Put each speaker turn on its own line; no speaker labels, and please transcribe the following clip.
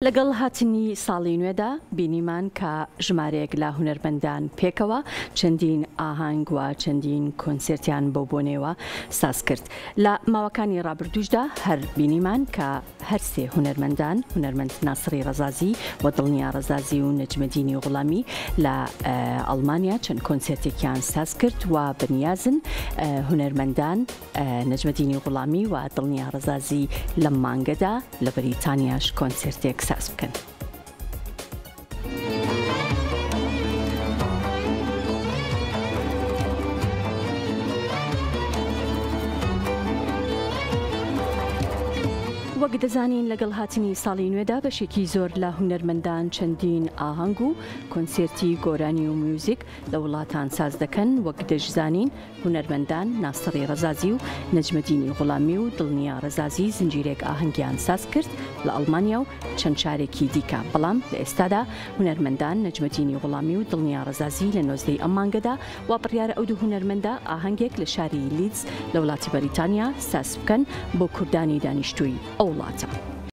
لەگەڵ هاتنی ساڵی نوێدا بینیمان کە ژمارەیەک لە هونەرمەندان پێکەوە چەندین ئاهەنگ و چەندین کۆنسێرتیان بەو بۆنەیەوە ساز کرد. لە ماوەکانی ڕابردووشدا هەر بینیمان کە هەر سێ هونەرمەندان، هونەرمەند ناسڕی ڕەزازی و دڵنیا ڕەزازی و نەجمەدینی غوڵامی لە ئەڵمانیا چەند کۆنسێرتێکیان ساز کرد و بەنیازن هونەرمەندان نەجمەدینی غوڵامی و دڵنیا ڕەزازی لەم مانگەدا لە بەریتانیاش کۆنسێرتێک ساز بکەن. وەک دەزانین لەگەڵ هاتنی ساڵی نوێدا بەشێکی زۆر لە هونەرمەندان چەندین ئاهەنگ و کۆنسێرتی گۆرانی و میوزیک لە وڵاتان ساز دەکەن، وەک دەشزانین هونەرمەندان ناسڕی ڕەزازی و نەجمەدینی غوڵامی و دڵنیا ڕەزازی زنجیرەیەک ئاهەنگیان ساز کرد لە ئەڵمانیا و چەند شارێکی دیکە، بەڵام لە ئێستادا هونەرمەندان نەجمەدینی غوڵامی و دڵنیا ڕەزازی لە 19 ی ئەم مانگەدا وا بڕیارە ئەو دوو هونەرمەندە ئاهەنگێک لە شاری لیدز لە وڵاتی بەریتانیا ساز بکەن بۆ کوردانی دانیشتووی ئەو وڵاتە.